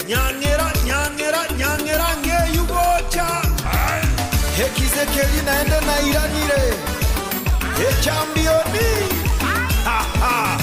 Nyang'era, nyang'era, nyang'era ng'eyio gocha. Ekise keria naende nairanire. Echambioni. Ha, ha.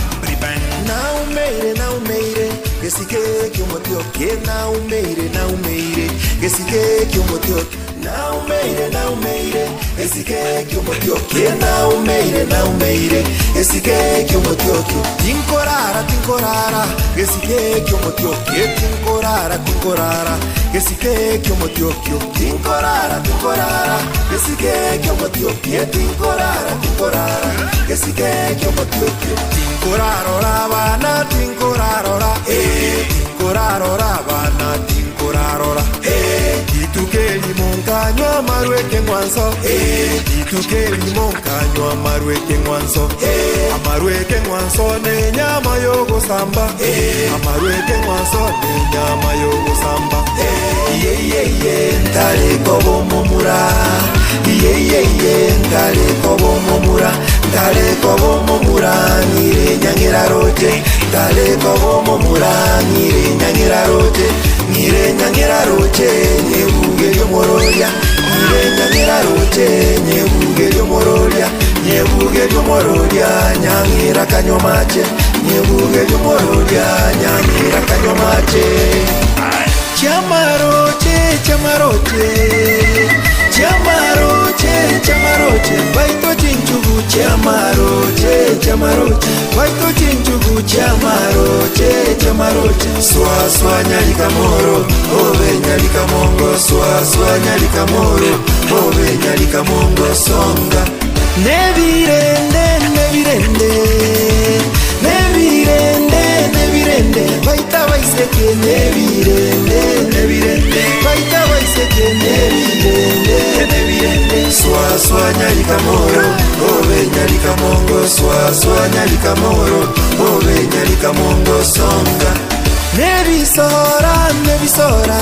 Naumeire, naumeire, gesike ki'omotioke. Naumeire, naumeire, gesike ki'omotioke. Naumeire, naumeire, gesike ki'omotioke. Naumeire, naumeire, gesike ki'omotioke. Tinkorara, tinkorara, gesike ki'omotioke. Tinkorara, tinkorara, gesike ki'omotioke. Tinkorara, tinkorara, gesike ki'omotioke. Tinkorara, tinkorara, gesike ki'omotioke. Tinkorarora bana, tinkorarora, eh. Tinkorarora bana, tinkorarora, eh. Rituko erimo nkanywa amarwa ekeng'wanso, eh. Rituko erimo nkanywa amarwa ekeng'wanso, eh. Amarwa ekeng'wanso nenyama yogosamba, eh. Amarwa ekeng'wanso nenyama yogosamba, eh. Iye, iye, iye, ntare kobomomura. Iye, iye, iye, ntare kobomomura. Ntare kobomomura, ng'ire nyang'era roche. Ntare kobomomura, ng'ire nyang'era roche. Ng'ire nyang'era roche, nyebuge ry'omororia. Ng'ire nyang'era roche, nyebuge ry'omororia. Nyebuge ry'omororia, nyang'era kanywa mache. Nyebuge ry'omororia, nyang'era kanywa mache. Chamaroche, chamaroche, chamaroche, chamaroche, baito chinchugu, chamaroche, chamaroche, baito chinchugu, chamaroche, chamaroche, swa swa nyalikamoro, obe nyalikamongo, swa swa nyalikamoro, obe nyalikamongo, songa. Nebirende, nebirende, nebirende, nebirende, baita baiseke, nebirende, nebirende, baita baiseke, nebirende, nebirende. Swa swa nyalikamoro, obe nyalikamongo, swa swa nyalikamoro, obe nyalikamongo, songa. Nebisora, nebisora,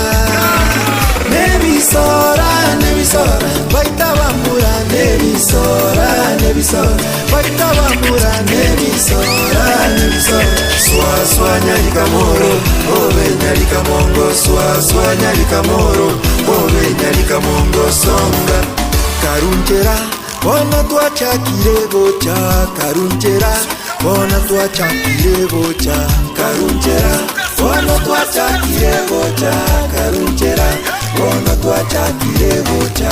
nebisora, nebisora, baita bamura, nebisora, nebisora, baita bamura, nebisora, nebisora. Swa swa nyalikamoro, obe nyalikamongo, swa swa nyalikamoro, obe nyalikamongo, songa. Karunchera, bona twachakire gocha, karunchera, bona twachakire gocha, karunchera, bona twachakire gocha, karunchera, bona twachakire gocha.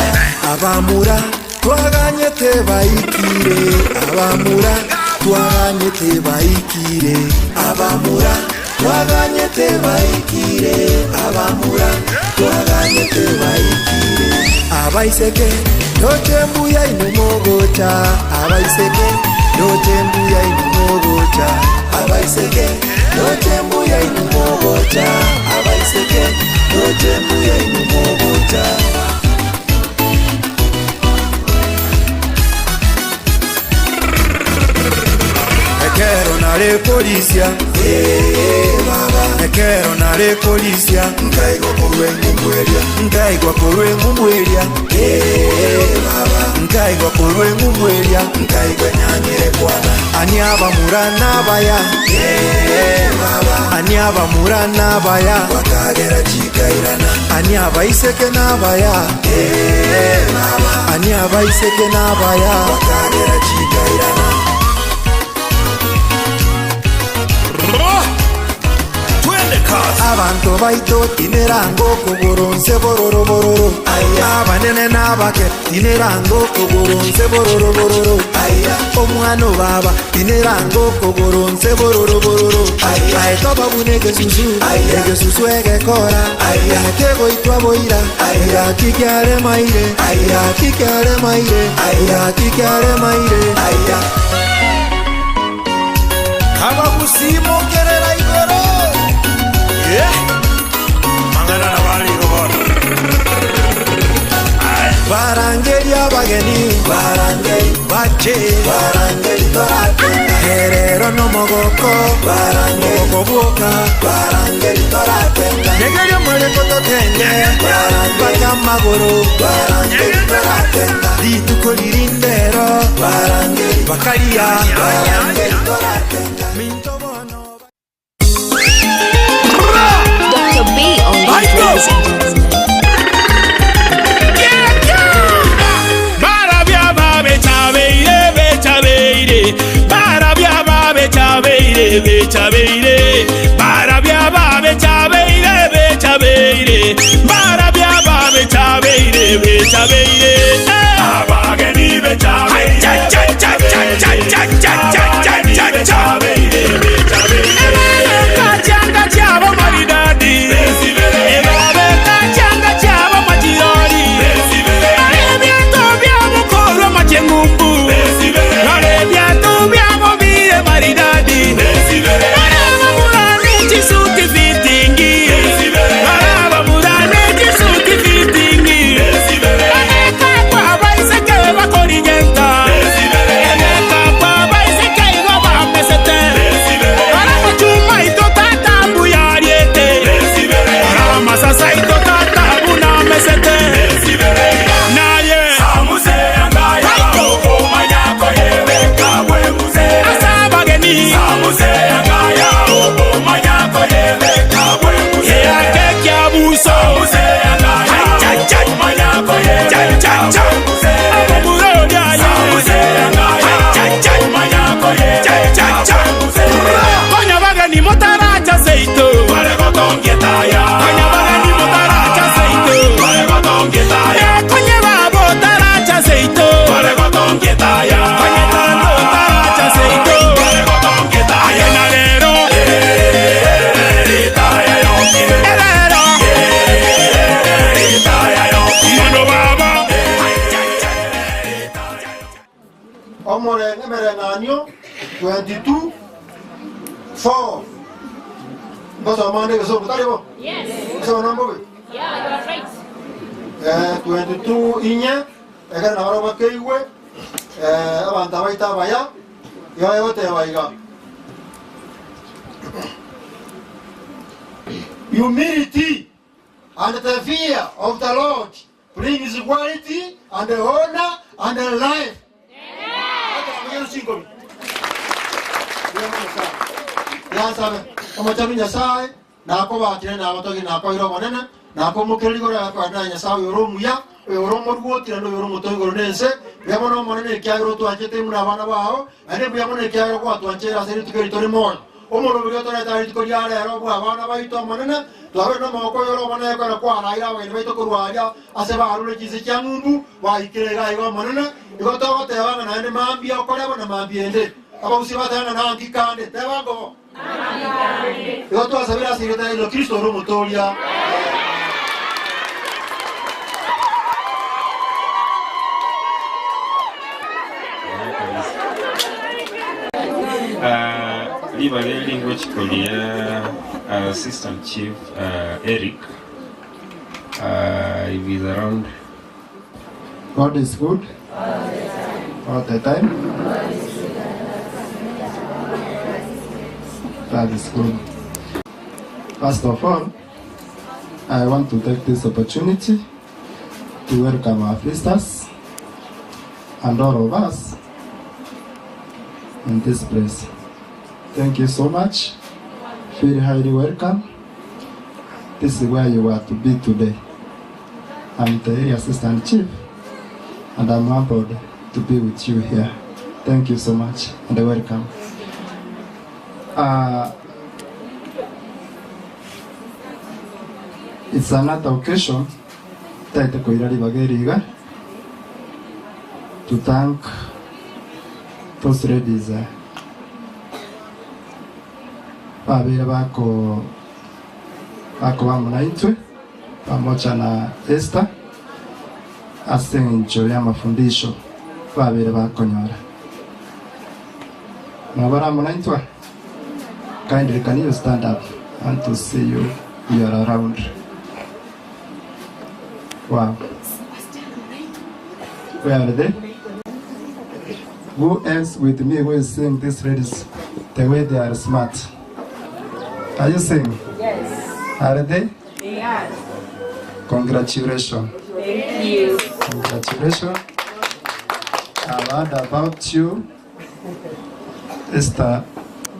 Abamura twaganyete baikire, abamura twaganyete baikire, abamura twaganyete baikire, abamura twaganyete baikire. Abaiseke ndoche mbuya inomogocha, abaiseke ndoche mbuya inomogocha, abaiseke ndoche mbuya inomogocha, abaiseke ndoche mbuya inomogocha. Ekero nare polisia, eh, baba. Ekero nare polisia, nkaigwa korwa eng'umbweria, nkaigwa korwa eng'umbweria, eh, baba. Nkaigwa korwa eng'umbweria, nkaigwa enyang'ire kwana. Ani abamura nabaya, eh, baba. Ani abamura nabaya, bakagera chikairana. Ani abaiseke nabaya, eh, baba. Ani abaiseke nabaya, bakagera chikairana. Twende kazi. Abanto baito tinerango kogoro nse bororo bororo. Abanene n'abake tinerango kogoro nse bororo bororo. Omwana obaba tinerango kogoro nse bororo bororo. Aye tobabuna egesusu, egesusu egekora. Kegoitwa boira, gaki kiaremaire, gaki kiaremaire, gaki kiaremaire. Abagusiimokerera igoro. Yeah. Mangana na bali robot. Barangeri abageni, barangeri bache, barangeri toratenda. Herero nomogoko, barangeri mogoko bwoka, barangeri toratenda. Nyegeria omoreko totenge, barangeri amagoro, barangeri toratenda. Rituko ririndero, barangeri bakaria, barangeri toratenda. Minto bono. Ladies and gentlemen. Emereng'anio 22, 4 Ngosoma onde egesongo, tari bo? Gose bono mbobe? Eh, 22 inye, ekero nabarabwo bakeigwe, eh, abanto abaito abaya, iga bagoteba iga. Humility and the fear of the Lord brings quality and honor and life. Yansabe omochenu Nyasae, nakobakire nagotogie nakoire obonene, nakomokereria igoro yakoenda aye Nyasae oyore omuya, oyore omorwoti naende oyore omotogi igoro na ense. Mbuya mono Omonene ekiagera otwanchete buna abana bao, naende mbuya mono ekiagera gwatwancheire ase rituko eri tore moyo. Omoroberi otorete ase rituko ria rero bw'abana baito Omonene, twabeire nomogoko oyore omonene ekero kwaraire abageni baito korwa aria ase barure chinse chia ng'umbu, baikire iga iga Omonene. Igo togoteba ng'a naende mambia okorebo na mambia ende. Abagusia bateba ng'a nang'aki kande, teba nkobo. Igo twasabire ase erieta ria Yeso Kristo ore Omotooria. Ribaga eri ngochia koria Assistant Chief Eric if he's around. God is good all the time. That is good. First of all, I want to take this opportunity to welcome our visitors and all of us in this place. Thank you so much. Feel highly welcome. This is where you are to be today. I'm the area assistant chief and I'm humbled to be with you here. Thank you so much and welcome. Uh, it's another occasion taete koira ribaga eri iga to thank those ladies eh, babeire bako bakoba amo naintwe pamoja na Esther ase eng'encho y'amafundisho babeire bakonyora. Nabare amo naintwe? Kindly can you stand up? I want to see you, you are around. Wow. Where are they? Who else with me who is seeing these ladies the way they are smart? Are you seeing? Yes. Are they? They are. Congratulations. Thank you. Congratulations. I've heard about you, Esther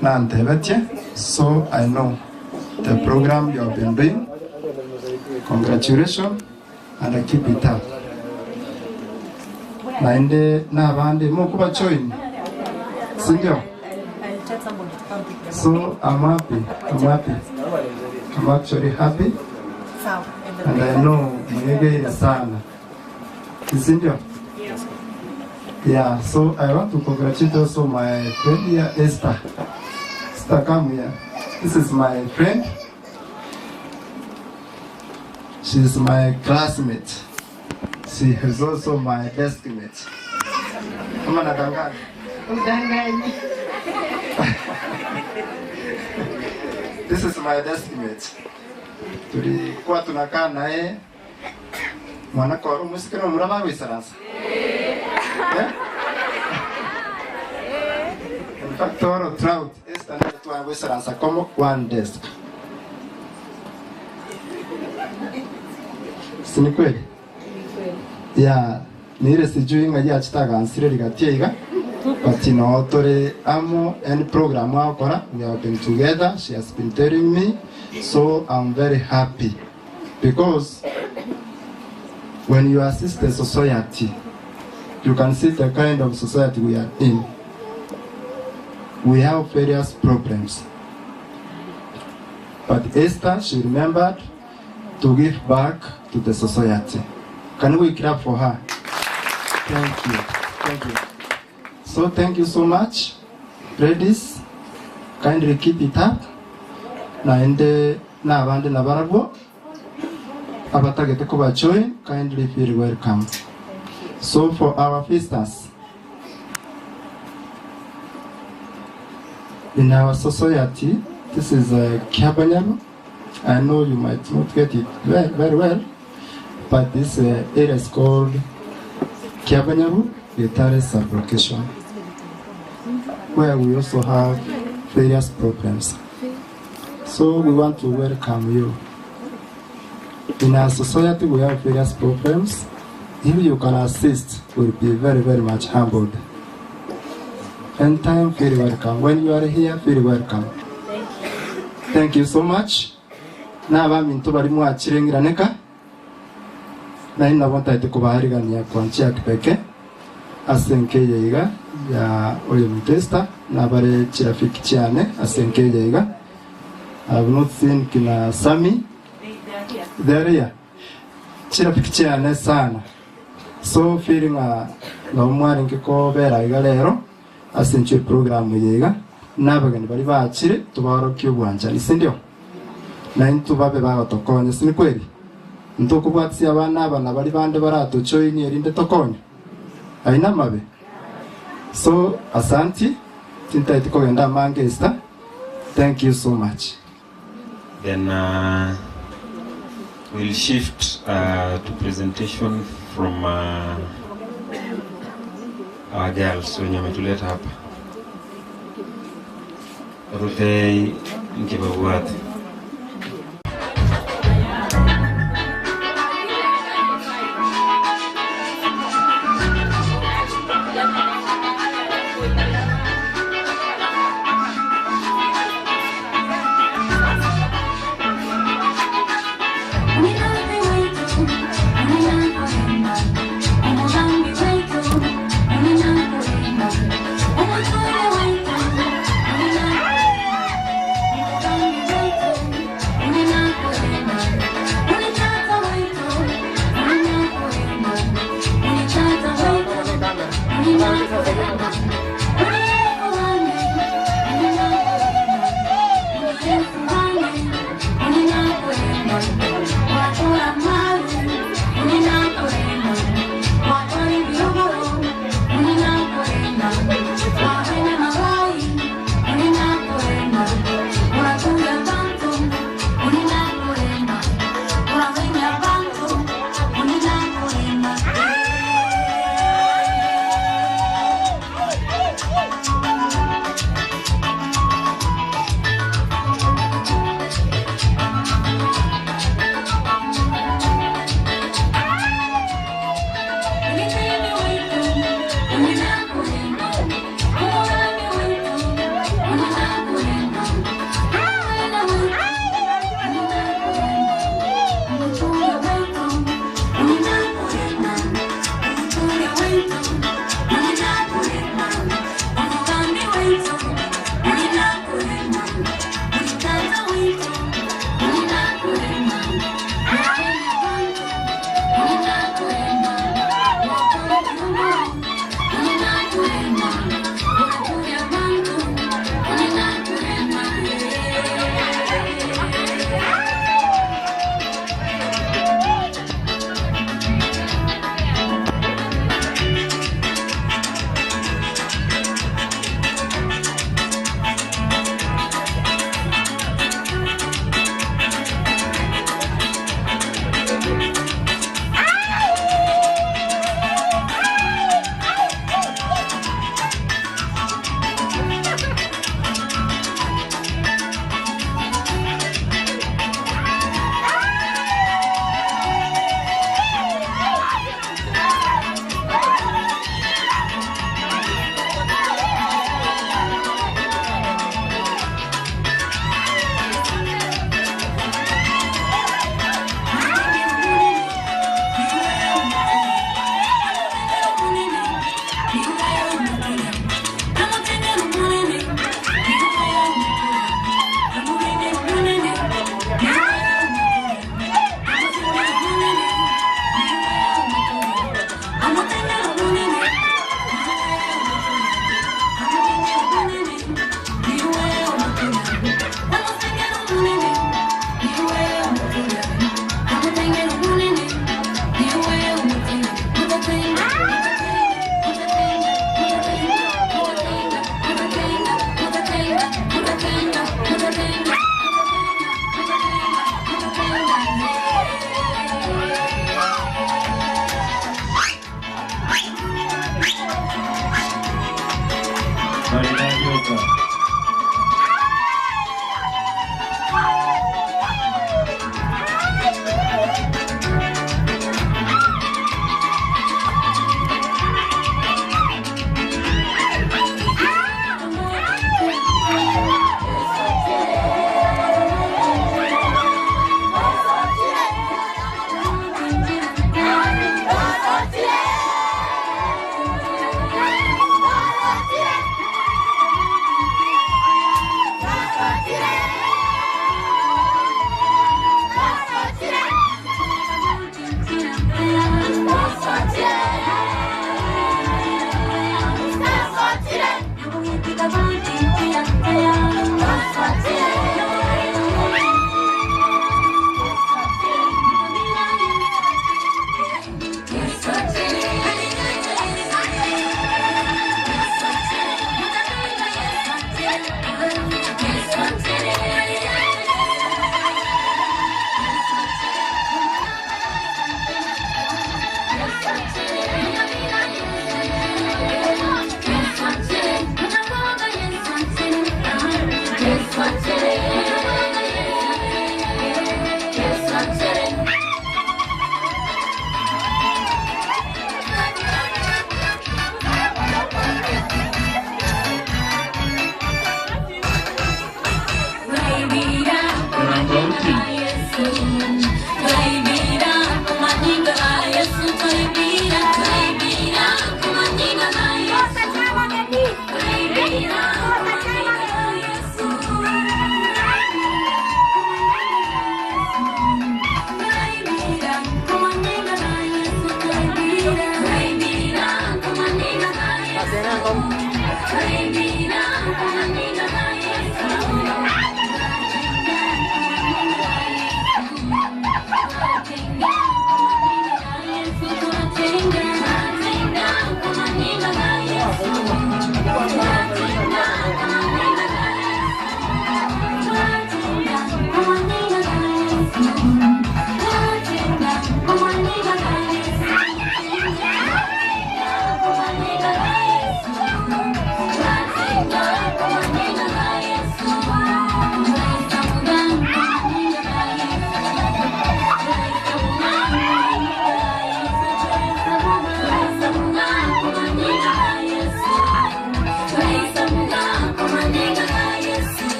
Nantebetie, so I know the program you have been doing. Congratulations and keep it up. Naende nabande mokoba join. Sindio? So I'm happy. I'm happy. I'm actually happy. And I know mwenyewe sana. Sindio? Yeah, so I want to congratulate also my friend here, Esther. Esther, come here. This is my friend. She is my classmate. She is also my deskmate. Kama nadanganya. Udanganyi. This is my deskmate. Tulikuwa tunakaa naye mwanakoro musikino muraba wisaransa. Eh? In fact, all throughout Esther ndiye twawisaransa como one desk. Si ni kweli? Yeah, ni ile sijui ng'aji achitagansire rigatia iga but no tore amo any program akora we have been together she has been telling me so I'm very happy because when you assist the society you can see the kind of society we are in we have various problems but Esther she remembered to give back to the society can we clap for her thank you thank you so thank you so much ladies kindly keep it up naende nabande nabarabwo abatagete kuba join kindly feel welcome so for our visitors in our society this is a Kiabanyalo. I know you might not get it very, very well but this area is called Kiabanyaru Getare sub-location, where we also have various problems. So we want to welcome you. In our society, we have various problems. If you can assist, we'll be very, very much humbled. Anytime, feel welcome. When you are here, feel welcome. Thank you so much. N'abaminto bari mwachirengiraneka naye nabo ntaete kubaharigania kwa nchi ya kipekee ase nkeye iga ya oyo mutesta nabare chirafiki chiane ase nkeye iga I have not seen kina Sami there here chirafiki chiane sana so feeling na omwari nkikobera iga rero ase nchwe program yiga nabageni bari bachire tubarokie obwanchani sindio na intu babe bagotokonya si ni kweli ntokobwatisia abana aba nabari bande baratochoini erinde tokonya aina mabe so asanti tintaiti kogenda amange Esther thank you so much Then we'll shift to presentation from our girls wenye wametuleta hapa. Ruthei Nkibabwati.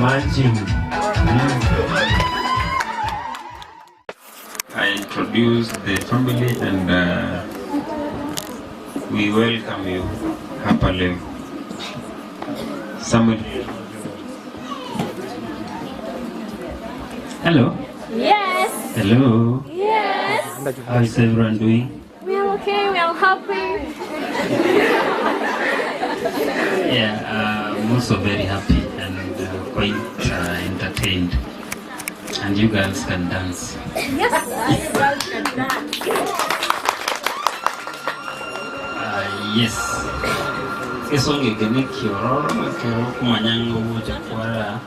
Imagine. I introduce the family and we welcome you hapa leo. Samuel. Hello. Yes. Hello. Yes. How is everyone doing? We are okay. We are happy. Yeah, I'm also very happy and quite entertained. And you girls can dance. Yes. You girls can dance. Yes. Esonga eke nekiororo ekero okomanya ng'a ogocha kwara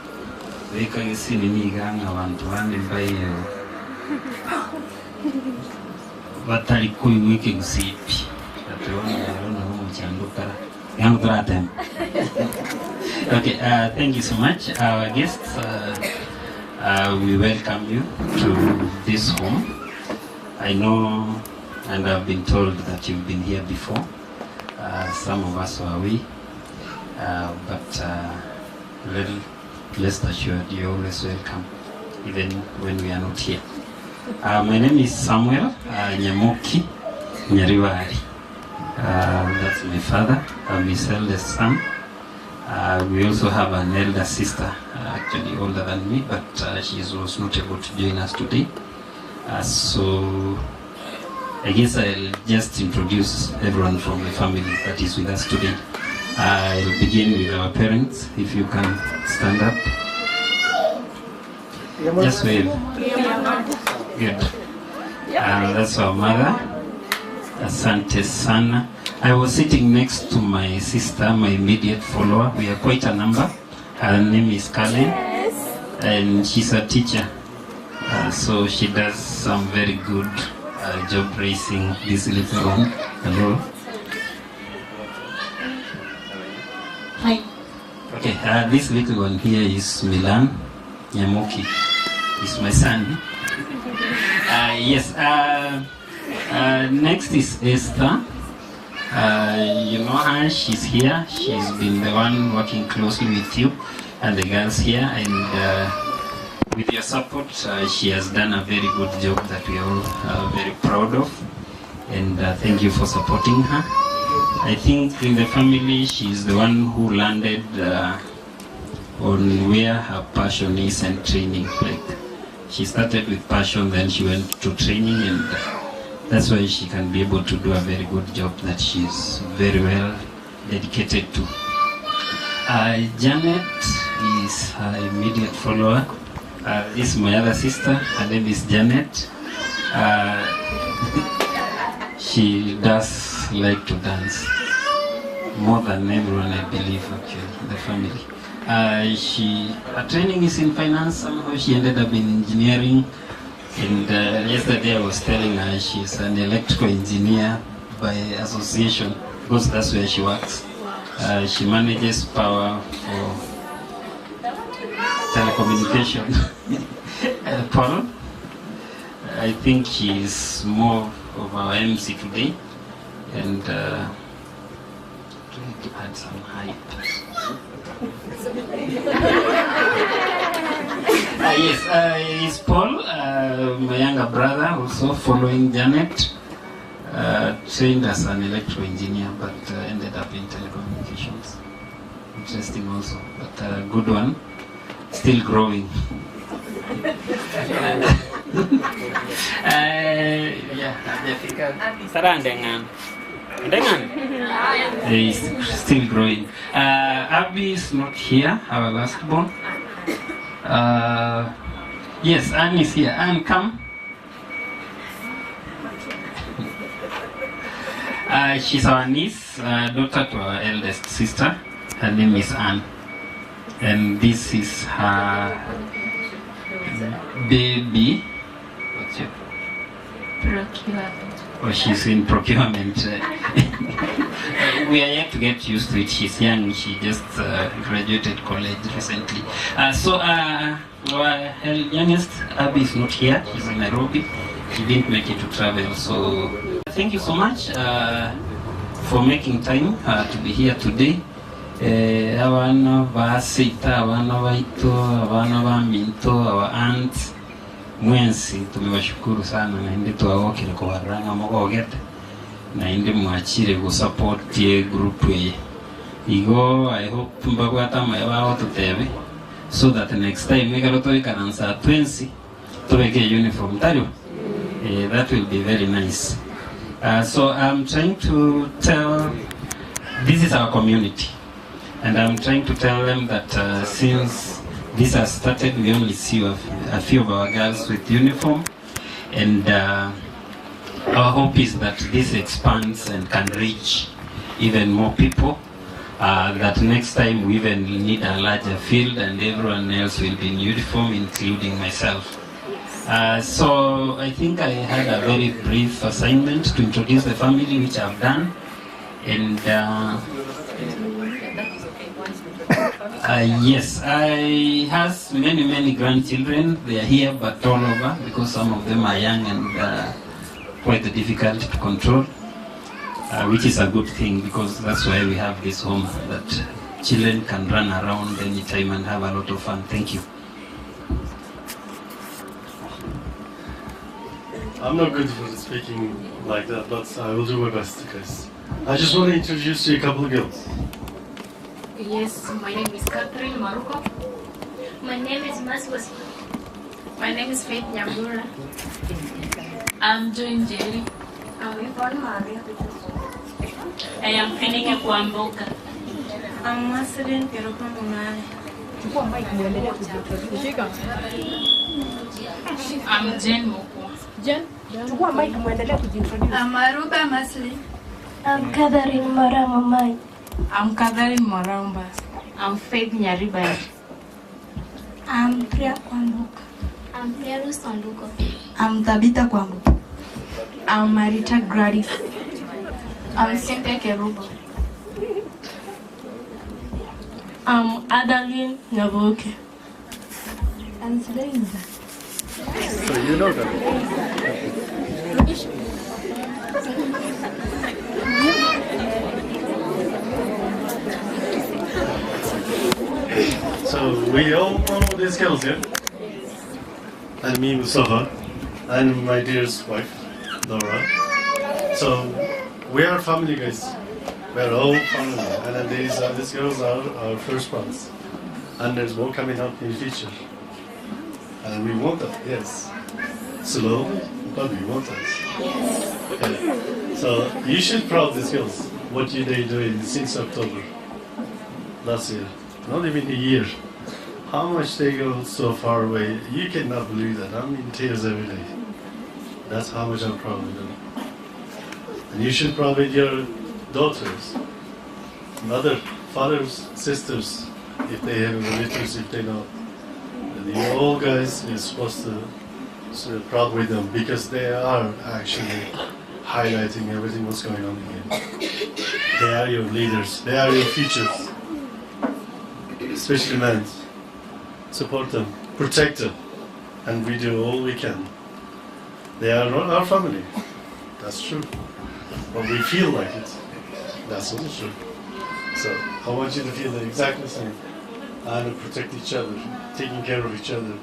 beka gesini niga ng'a abanto bande mbaiyo batari koigwa ekegusii pi. But bono rero nabo omochando okara. Iga nabo torateme. Okay, thank you so much. Our guests, we welcome you to this home. I know and I've been told that you've been here before. Some of us were away, but well, rest assured you're always welcome, even when we are not here. My name is Samuel Nyamoki Nyaribari. That's my father. I'm his eldest son. We also have an elder sister, actually older than me, but she was not able to join us today. So I guess I'll just introduce everyone from the family that is with us today. I'll begin with our parents, if you can stand up. Just wave. Good. That's our mother. Asante sana. I was sitting next to my sister, my immediate follower. We are quite a number. Her name is Karen. Yes. And she's a teacher. So she does some very good job raising this little one. Hello. Hi. Okay, this little one here is Milan Nyamoki. He's my son. Yes. Next is Esther. You know her, she's here. She's been the one working closely with you and the girls here, and with your support, she has done a very good job that we are all very proud of, and thank you for supporting her. I think in the family, she's the one who landed on where her passion is and training. She started with passion, then she went to training, and that's why she can be able to do a very good job that she's very well dedicated to. Janet is her immediate follower. This is my other sister. Her name is Janet. She does like to dance more than everyone, I believe, actually, in the family. Her training is in finance. Somehow she ended up in engineering. And yesterday I was telling her she's an electrical engineer by association, because that's where she works. She manages power for telecommunication. Paul, I think he's more of our MC today, and trying to add some hype. Yes, it's Paul, my younger brother, also following Janet. Trained as an electrical engineer, but ended up in telecommunications. Interesting also, but a good one. Still growing. Yeah, Sarah Ndengan. Ndengan? He's still growing. Abby is not here, our last born. Yes, Anne is here. Anne, come. She's our niece, daughter to our eldest sister. Her name is Anne. And this is her baby. What's your? Procurement. Oh, she's in procurement. We are yet to get used to it. She's young. She just graduated college recently. So, our youngest, Abby, is not here. She's in Nairobi. She didn't make it to travel. So, thank you so much for making time to be here today. Eh, abana ba seito, abana baito, abana baminto, our aunts, mwensi tumewashukuru sana naende twagokire kobarora ng'a mogogete naende mwachire gosupport egroup eye. Igo I hope mbabwate amaya bagototebia so that next time ekero toikaransa aa twensi tobeke euniform tari bo? Eh, that will be very nice. So I'm trying to tell this is our community and I'm trying to tell them that since this has started we only see a, a few of our girls with uniform and our hope is that this expands and can reach even more people that next time we even need a larger field and everyone else will be in uniform including myself. So I think I had a very brief assignment to introduce the family, which I've done. And yes, I has many, many grandchildren. They are here, but all over, because some of them are young and quite difficult to control, which is a good thing, because that's why we have this home, that children can run around anytime and have a lot of fun. Thank you. I'm not good for speaking like that, but I will do my best, guys. I just want to introduce you a couple of girls. Yes, my name is Catherine Maruko. My name is Maswas. My name is Faith Nyambura. I'm Joy Jerry. I'm Yvonne Maria. I am Fenike Kwamboka. I'm Marceline Kerubo Mungare. I'm Jane Mokwa. Jane, chukua mic muendelee kujiintroduce. I'm Aruba Masli. I'm Catherine Moramamai. I'm Catherine Moramba. I'm Faith Nyaribari. I'm Priya Kwamboka. I'm Perus Onduko. I'm Tabitha Kwamboka. I'm Marita Gladys. I'm Cynthia Kerubo. I'm Adeline Nyaboke. I'm Zuleiza. So you know them. So we all know these girls, yeah? And me, Mustafa, and my dearest wife, Laura. So we are family, guys. We are all family. And then these girls are our first ones. And there's more coming up in the future. And we want that, yes. Slowly, but we want that. Okay. So you should proud these girls. What did they doing since October last year? Not even a year. How much they go so far away, you cannot believe that. I'm in tears every day. That's how much I'm proud of them. And you should proud with your daughters, mother, fathers, sisters, if they have relatives, if they don't. And you all guys is supposed to so proud with them, because they are actually highlighting everything what's going on here. They are your leaders, they are your futures. Especially men. Support them, protect them, and we do all we can. They are not our family, that's true. But we feel like it, that's also true. So I want you to feel the exactly same and protect each other, taking care of each other.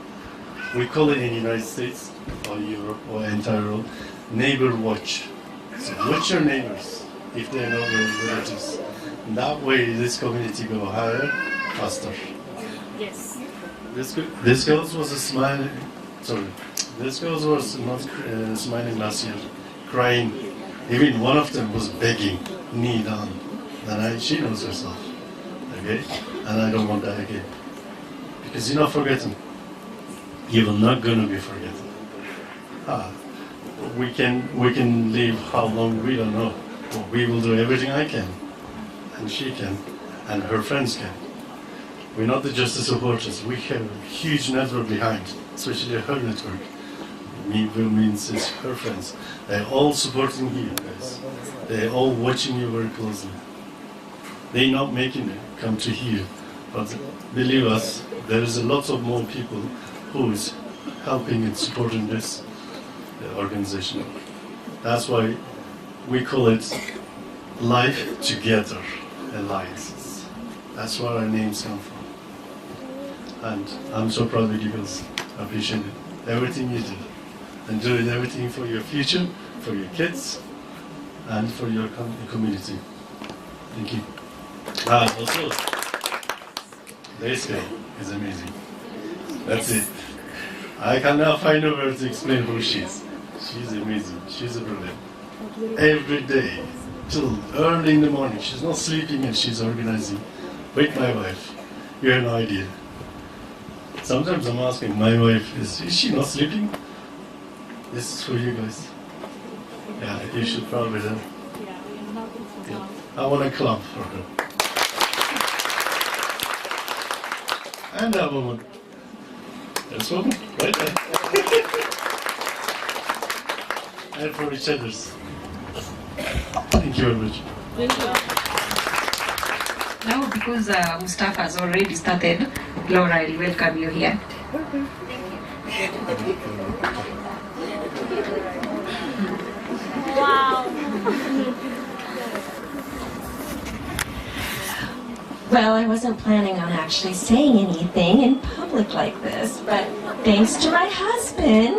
We call it in the United States or Europe or entire world, neighbor watch. So watch your neighbors if they're not your relatives. And that way this community go higher, faster. Yes. This, this girl was a smiling, sorry, this girl was not smiling last year, crying. Even one of them was begging, knee down. And she knows herself, okay? And I don't want that again. Because you're not forgotten. You're not going to be forgotten. We can live how long we don't know. But we will do everything I can, and she can, and her friends can. We're not just the supporters, we have a huge network behind, especially her network. Me means it's her friends. They're all supporting you guys. They're all watching you very closely. They're not making it come to here, but believe us, there is a lot of more people who is helping and supporting this organization. That's why we call it Life Together Alliances. That's where our names come from. And I'm so proud of you girls. I appreciate it. Everything you do. And doing everything for your future, for your kids, and for your com- community. Thank you. Ah, also, this girl is amazing. That's it. I cannot find a word to explain who she is. She's amazing. She's a brilliant. Every day, till early in the morning, she's not sleeping and she's organizing with my wife. You have no idea. Sometimes I'm asking my wife, is, is she not sleeping? This is for you guys. Yeah, you should probably. Yeah. I want to clap for her. And that woman. This woman, right there. and for each other's. Thank you very much. Now, because Mustafa has already started, Laura, I welcome you here. Wow. Well, I wasn't planning on actually saying anything in public like this, but thanks to my husband.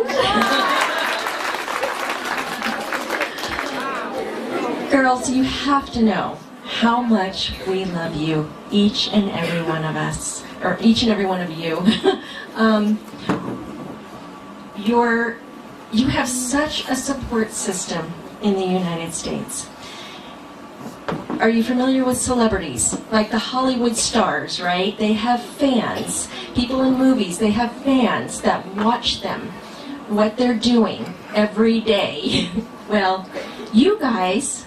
Girls, you have to know how much we love you, each and every one of us, or each and every one of you. um, you're, you have such a support system in the United States. Are you familiar with celebrities? Like the Hollywood stars, right? They have fans. People in movies, they have fans that watch them, what they're doing every day. well, you guys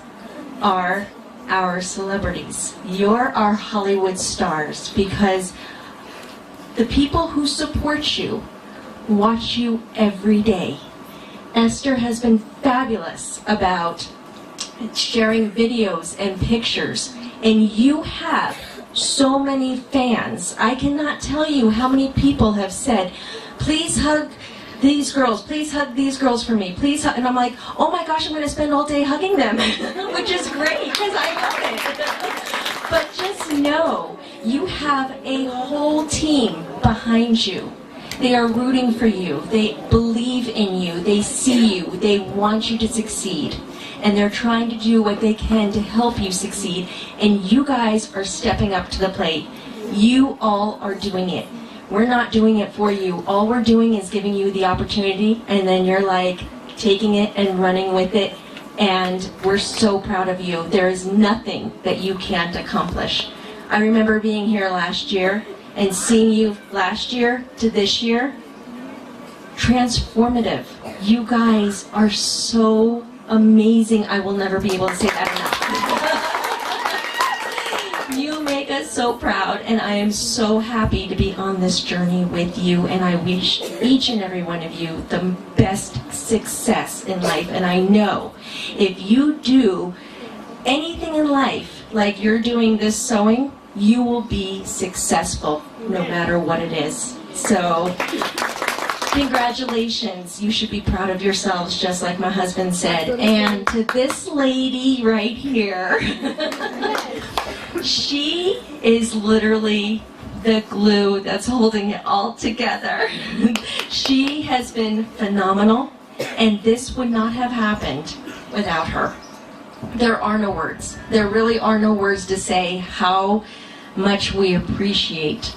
are our celebrities. You're our Hollywood stars because the people who support you watch you every day. Esther has been fabulous about sharing videos and pictures, and you have so many fans. I cannot tell you how many people have said, please hug these girls, please hug these girls for me, please hug. And I'm like, oh my gosh, I'm going to spend all day hugging them, which is great because I love it. but just know you have a whole team behind you. They are rooting for you. They believe in you. They see you. They want you to succeed. And they're trying to do what they can to help you succeed. And you guys are stepping up to the plate. You all are doing it. We're not doing it for you. All we're doing is giving you the opportunity, and then you're like taking it and running with it. And we're so proud of you. There is nothing that you can't accomplish. I remember being here last year and seeing you last year to this year. Transformative. You guys are so amazing. I will never be able to say that enough. you make us so proud, and I am so happy to be on this journey with you. And I wish each and every one of you the best success in life. And I know if you do anything in life, like you're doing this sewing, you will be successful no matter what it is. So, congratulations. You should be proud of yourselves, just like my husband said. And to this lady right here, she is literally the glue that's holding it all together. she has been phenomenal, and this would not have happened without her. There are no words. There really are no words to say how much we appreciate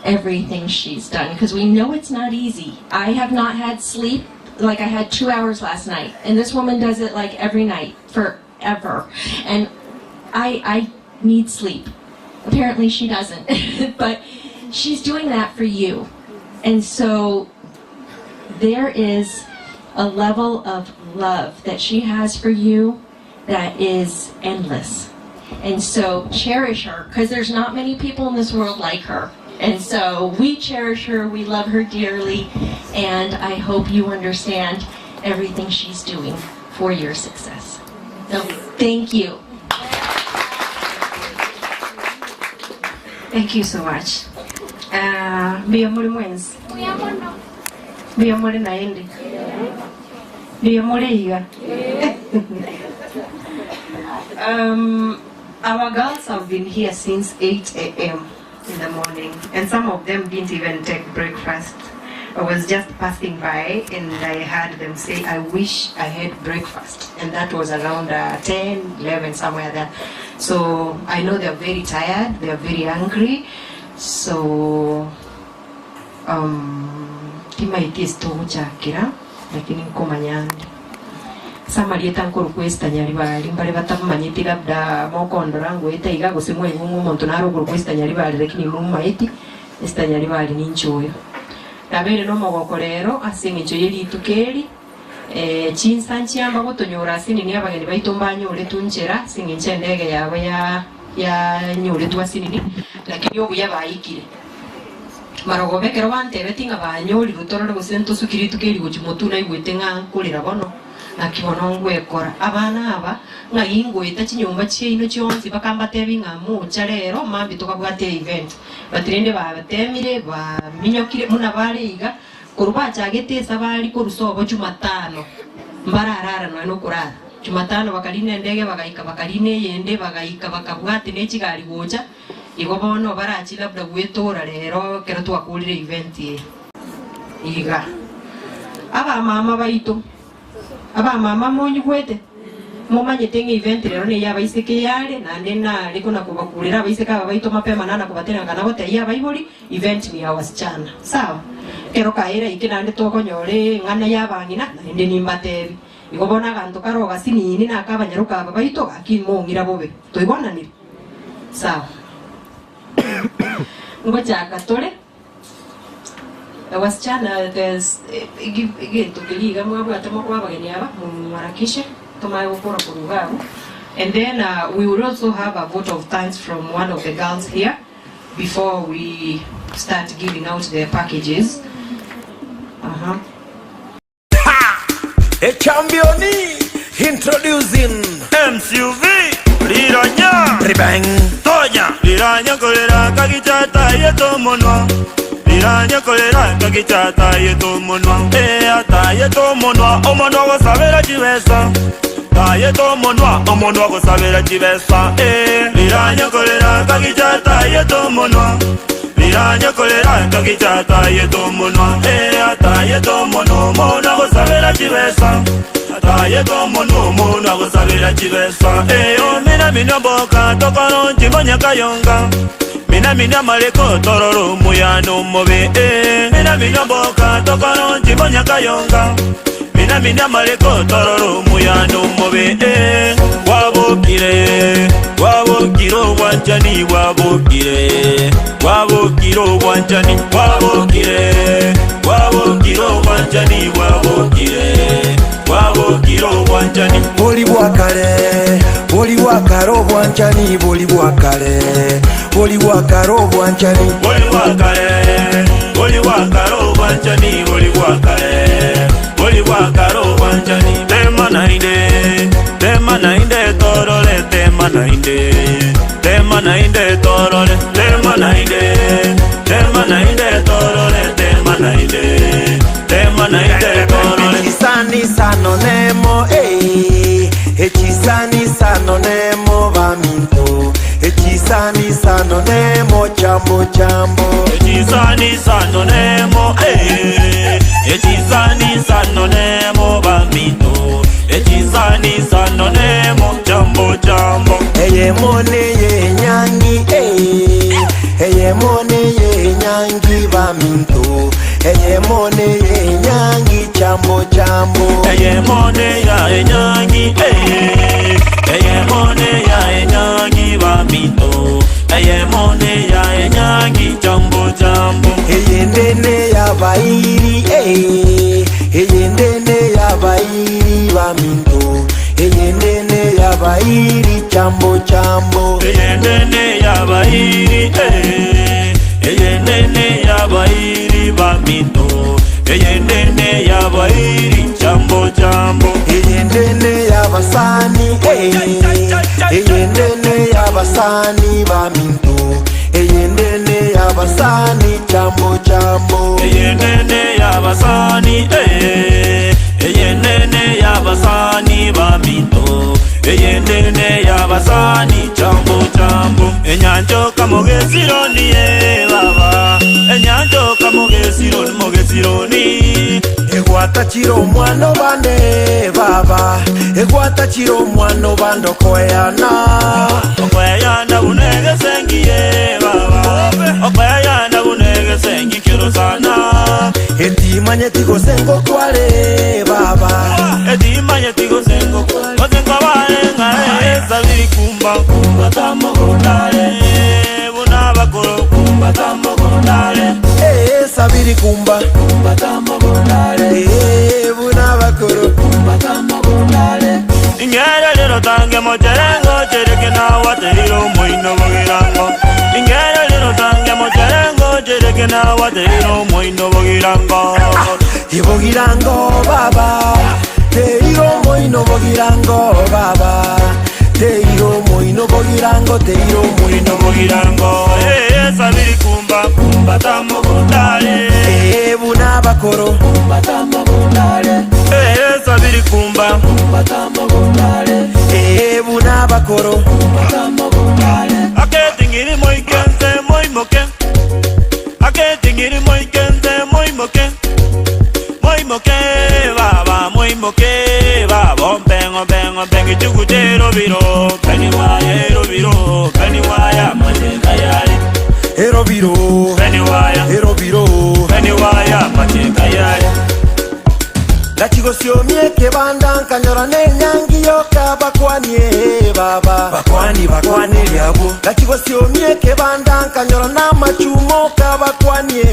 everything she's done because we know it's not easy. I have not had sleep like I had two hours last night, and this woman does it like every night forever. And I, I need sleep. Apparently she doesn't, but she's doing that for you. And so there is a level of love that she has for you that is endless. And so cherish her because there's not many people in this world like her. And so we cherish her, we love her dearly, and I hope you understand everything she's doing for your success. So thank you. Thank you so much. Uh, mbuya muri mwensi mbuya muri naende mbuya muri iga um, Our girls have been here since 8am in the morning and some of them didn't even take breakfast. I was just passing by and I heard them say, I wish I had breakfast. And that was around 10, 11, somewhere there. So I know they're very tired, they're very hungry. So um, timaiti ase togochakera lakini nkomanya ande. Ase amarieta nkorokwa Esther Nyaribari, mbare batamanyeti labda mokondora ngoeta iga gose mwaigwa ng'a omonto nare okorokwa Esther Nyaribari lakini momaeti, Esther Nyaribari ninche oyo. Nabeire nomogoko rero ase eng'encho ye rituko eri, chinsa nchiamba gotonyora ase nini abageni baito mbanyoretwe nchera ase eng'encho endege yabo ya yanyoretwe ase nini, lakini obuya baikire. Marogoba ekero bantebetie ng'a banyorirwe torore gose ntosuki rituko eri gochia motwe naigwete ng'a nkorera bono, naki bono ngwekora. Abana aba ng'ai ngoeta chinyomba chiaino chionsi bakambatebia ng'a mocha rero mambia tokabwate event. But rende batemire baminyokire buna bare iga, korwa bachagete esabari korwa sobo jumatano mbararara nonya nokorara. Jumatano bakarina endege bagaika bakarina eyende bagaika bakabwatia ne chigari gocha. Igo bono barachie labda gwetoora rero ekero twakorire event eye iga. Abamama baito, abamama monyigwete? Momanyete ng'a event rero neye abaiseke yare naende nare kona kobakurera abaiseke aba baito mapema nana kobatera ng'a nagotebia abaibori event ni ya wasichana. Sawa? Ekero kaera eke naende tokonyora eng'ana ya abang'ina naende nimbatebi. Igo bono aganto kare ogasinini naka abanyaroka aba baito gaki mong'ira bobe. Toigwananire? Sawa. Ngochaka tore, wasichana there's egento keria iga mwabwate mokoa abageni aba, mwarakishe tomanye gokora korwa iga abwo. And then we will also have a vote of thanks from one of the girls here before we start giving out the packages. Aha. A champion introducing MCV Riranya Ribang Tonya Riranya kolera kagichata yeto monwa Riranya kolera kagichata yeto monwa Eh ata yeto monwa omonwa gosabera chibesa Tayeto monwa omonwa gosabera chibesa Eh Riranya kolera kagichata yeto monwa Riranya kolera kagicha tayete omonwa eh atayete omonwa omonwa agosabera chibesa atayete omonwa omonwa agosabera chibesa eh omina minwa mboka tokoronchi monyakayonga mina minwa mareko tororo omuyano omobe eh mina minwa mboka tokoronchi monyakayonga Mina mina mareko tororo omuyano omobe eh Gwabokire gwabokire obwanchani gwabokire gwabokire obwanchani gwabokire gwabokire obwanchani gwabokire gwabokire obwanchani Bori bwa kare, bori bwa kare obwanchani bori bwa kare, bori bwa kare obwanchani. Bori bwa kare, bori bwa kare obwanchani bori bwa kare, bori bwa kare obwanchani. Tema naende, tema naende torore, tema naende, tema naende torore, tema naende, tema naende torore, tema naende, tema naende torore. Echisani sano nemo, eh, echisani sano nemo baminto, echisani sano nemo chambo chambo. Echisani sano nemo, eh, echisani sano nemo baminto, echisani sano nemo chambo chambo. Eyemo neye enyangi, eh, eyemo neye enyangi baminto, eyemo neye enyangi chambo chambo. Eyemo neya enyangi, eh, eyemo neya enyangi baminto, eyemo neya enyangi chambo chambo. Eyendene yabairi, eh, eyendene yabairi baminto, eyendene yabairi chambo chambo. Eyendene yabairi, eh, eyendene yabairi baminto, eyendene yabairi chambo chambo. Eyendene yabasani, eh, eyendene yabasani baminto, eyendene yabasani chambo chambo. Eyendene yabasani, eh, eyendene yabasani baminto, eyendene yabasani chambo. Enyanchoka mogesironi eh baba Enyanchoka mogesironi mogesironi Egwatachire omwana obande baba Egwatachire omwana obande okoeyana Okoeyana buna egesengi eh baba Okoeyana buna egesengi ki'orosana Etimanyeti gose ngokware baba Etimanyeti gose ngokware Gose nkobare ng'a esabiri kumba kumba tamogondare Buna abakoro kumba tamogondare Esabiri kumba kumba tamogondare Buna abakoro kumba tamogondare Ingere rero tange mocherengo chereke nawaterire omoino bogirango Ingere rero tange mocherengo chereke nawaterire omoino bogirango Ibogirango baba Teiro moino bogirango baba Teiro moino bogirango Teiro moino bogirango Esabiri kumba kumba tamogondare Buna bakoro kumba tamogondare Esabiri kumba kumba tamogondare Buna bakoro kumba tamogondare Aketingiri moikense moimoke Aketingiri moikense moimoke Moimoke baba moimoke baba Ompengo mpengo mpengi chukutero biro Peni waya ero biro Peni waya macheka yari Ero biro Peni waya Ero biro Peni waya macheka yari Gachigosiomie kebanda nkanyora nenyangi yoka bakwanie baba bakwani bakwane lyabo Gachigosiomie kebanda nkanyora n'amachumo kabakwanie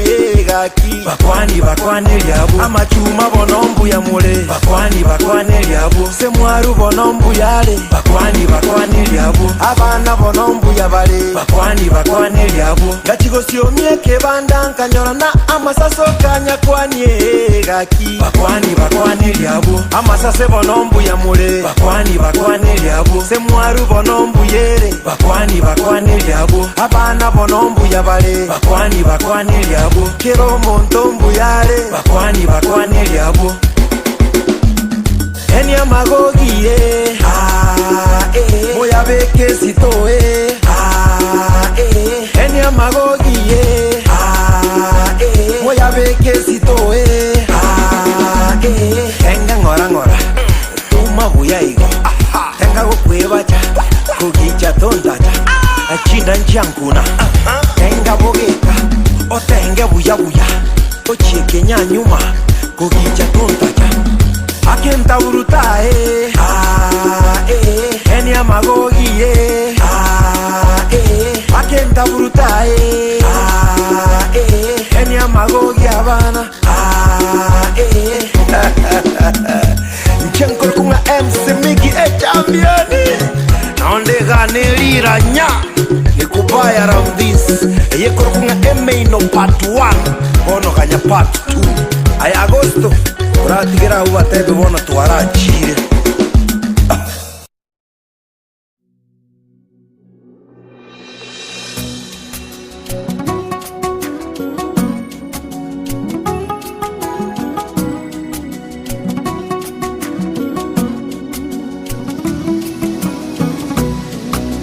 gaki bakwani bakwane lyabo amachuma bono mbuya mule bakwani bakwane lyabo semwaru bono mbuyale bakwani bakwane lyabo abana bono mbuya bale bakwani bakwane lyabo Gachigosiomie kebanda nkanyora na amasaso kanyakwanie gaki bakwani bakwane lyabo amasase bono mbuya mule bakwani bakwane lyabo semwaru bono mbuyere bakwani bakwane lyabo abana bono mbuya bale bakwani bakwane lyabo kero omonto mbuyare bakwani bakwane lyabo eni amagogie ah, eh. moyabeke sitoe ah, eh. eni amagogie ah, eh. moyabeke sitoe ah, eh. Tenga ng'ora ng'ora tuma buya igo tenga gokwebacha kugicha tontacha achinda nchiankuna tenga bogeka otenge buya buya ochieke nyanyuma kugicha tontacha akentaurutae ah, eh. eni amagogie ah, eh. akentaurutae ah, eh. eni amagogi abana ah, eh. nchenkorokunga MC Miki e championi naondeganeliranya nikubaya round this eyekorokunga emeino part 1 bono ganya part 2 aya agosto oratigera abu batebe bono twarachire.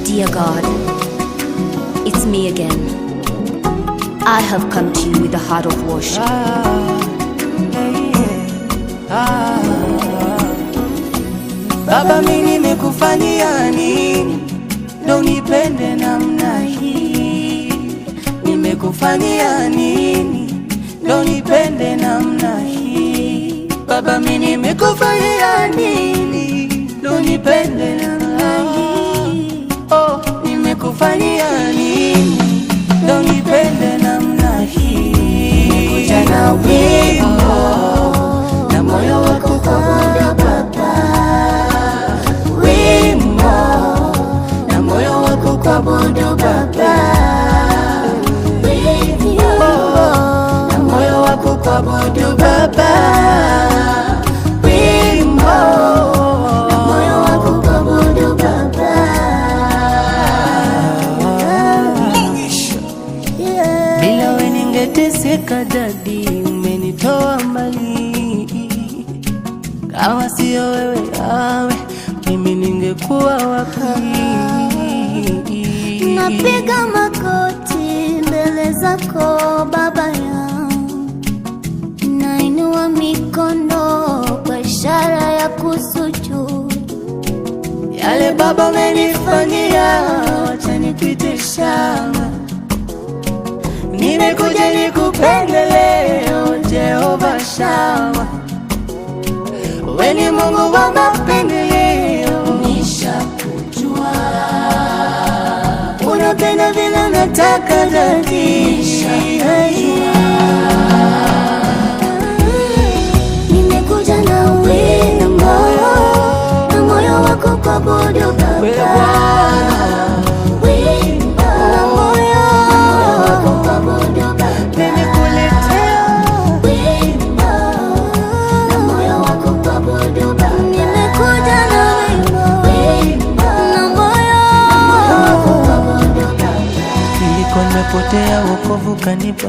Dear God, it's me again. I have come to you with a heart of worship. Baba, mimi nimekufanyia nini ndo unipende namna hii? Nimekufanyia nini ndo unipende namna hii? Baba, mimi nimekufanyia nini ndo unipende namna hii? Oh, nimekufanyia nini ndo unipende namna hii? Nimekuja na wimbo na moyo wako kwa muda Baba, wimbo na moyo wako kwa budu Baba, wimbo na moyo wako kwa budu Baba, wimbo na moyo wako kwa budu Baba. Bila we ningeteseka dadi, umenitoa mbali. Kama sio wewe awe, mimi ningekuwa wapi? Napiga magoti mbele zako Baba yangu, nainua mikono kwa ishara ya kusujudu. Yale Baba umenifanyia, wacha nikuite shamba. Nimekuja nikupende leo, Jehova Shama. We ni Mungu wa mapendeleo, nishakujua. Unapenda vile nataka dadi. Nimekuja na wimbo na moyo wako kuabudu Baba. Wimbo na moyo wako kuabudu Baba. Nimekuletea wimbo na moyo wako kuabudu Baba. Nimekuja na wimbo na moyo wako kuabudu Baba. Nilikuwa nimepotea, wokovu kanipa,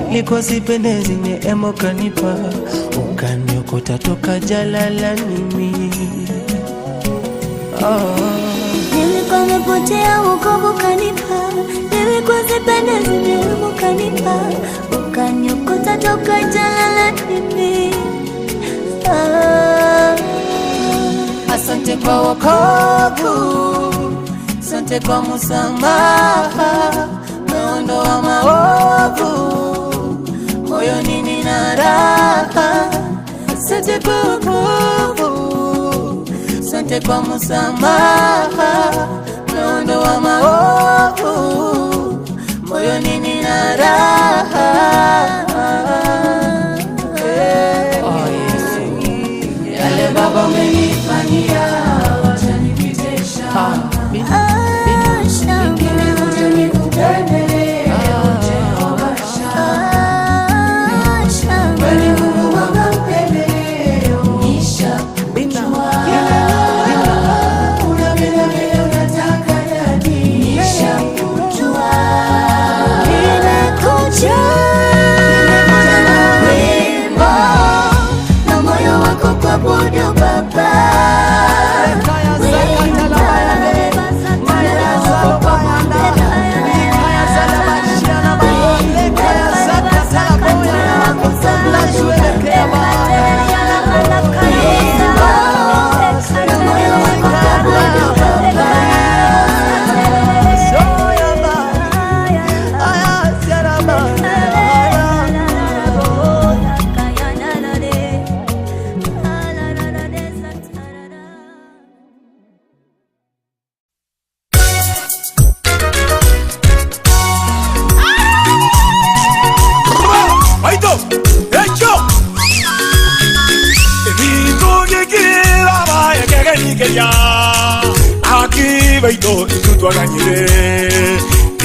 nilikuwa sipendezi, neema kanipa, ukaniokota toka jalalani mimi. Oh. Nilikuwa nimepotea, wokovu kanipa, nilikuwa sipendezi, neema kanipa, ukaniokota toka jalalani mimi. Ah. Asante kwa wokovu, asante kwa msamaha, umeondoa maovu, moyoni nina raha. Asante kwa wokovu, asante kwa msamaha, umeondoa maovu, moyoni nina raha. Hey. Oh, Yesu. Yale Baba umenifanyia, wacha nikuite shamba. Nimekuja nikupende leo, Jehova Shama. Wewe ni Mungu wa mapendeleo, nishakujua. Unapenda vile unataka dadi, nishakujua. Nimekuja na wimbo na moyo wako kuabudu Baba. Wimbo na moyo wako kuabudu Baba. Baito, hecho. Ebintu bigikira baye kegenikeria aki baito itutwaganyire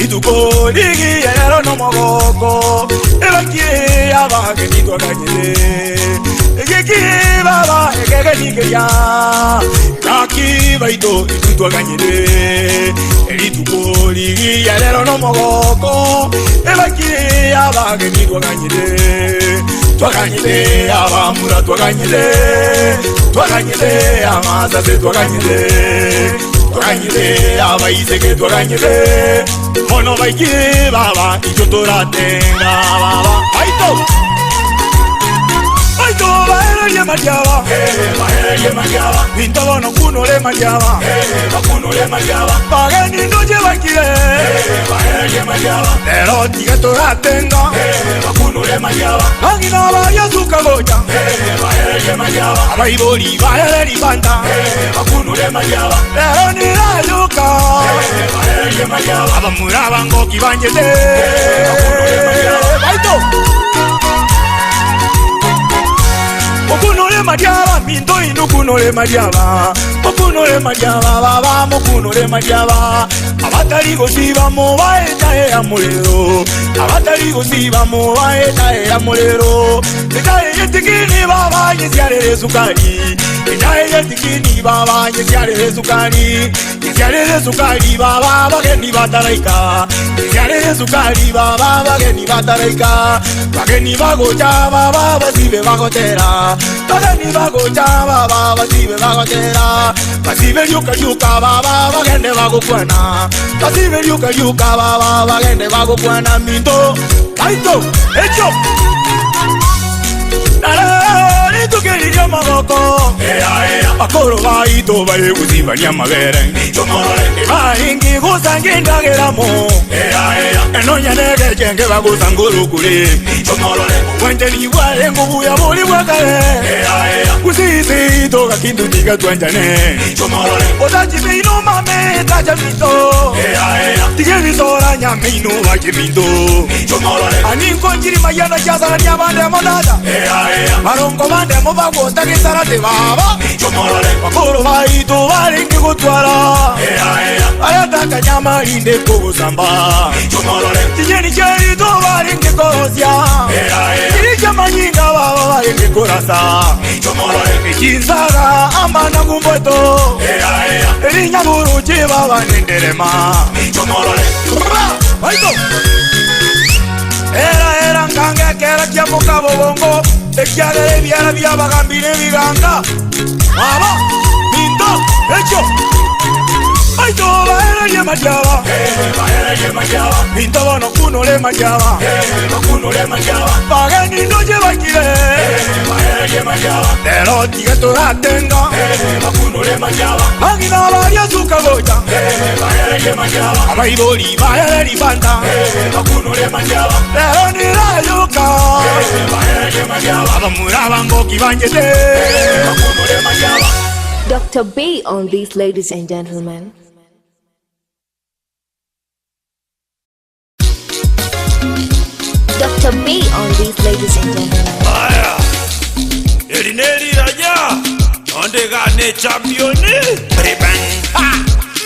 ituko rigiyerero nomogoko ebakie abageni twaganyire egiki baba ekegenikeria aki baito itutwaganyire erituko rigiyerero nomogoko ebakie abageni twaganyire twaganyire abamura twaganyire twaganyire amazaze twaganyire twaganyire abaiseke twaganyire mono baikire baba icyo turatenga baba aito aito bahererie madiaba bahererie madiaba intobono kunore madiaba bakunore madiaba bageni ndoje bakire bahererie madiaba lero tiga turatenga bakunore madiaba bagina bayesuka goja bahererie madiaba abaibori bahereri banda bakunore madiaba lero niraluka bahererie madiaba abamura bangoki banyete bakunore madiaba baito Mukunule madiaba minto inukunule madiaba mukunule madiaba baba mukunule madiaba abatali kusiba mubaetae ya muliro abatali kusiba mubaetae ya muliro etae yetikini baba nyesyalele sukali etae yetikini baba nyesyalele sukali nyesyalele sukali baba bageni batalaika nyesyalele sukali baba bageni batalaika bageni bagoja baba basibe bagotera bageni bagoja baba basibe bagotera Basibe rioka rioka baba bagende bagokwana. Basibe rioka rioka baba bagende bagokwana minto. Aito, echo. Rituko ria amaboko bakoro baito bari gusibania amabere baingi gusanga endageramo enonya negechenge bagusanga orokure obwanchani bware ngobuya bori bwakare gusisi toga kintu tiga twanchane otachimeino mame tachamito tigebitora nyameino bacheminto aninkonjiri mayana chasarania bandemo tata barongo bandemo bagota gesarate baba bakoro baito barenge gotwara arataka nyama rinde kogosamba chinyeni chiaito barenge korosia chiri chamanyinga baba barenge korasa echinsaga amana gumboto erinyaburuchi baba nenderema Baito! Era era nkange kera kia mukabobongo ekiagera ebiara biabagambire ebiganga baba minto ekyo baito baererie matiaba minto bono kunore matiaba bageni ndoche bakire lero tiga toratenga bagina baria suka gocha abaibori baereri banda lero nirayuka abamura bangoki banjete Dr. B on this, ladies and gentlemen. Dr. B on this, ladies and gentlemen. Aya, eri neriraja ondegane championi Ribang. Ha!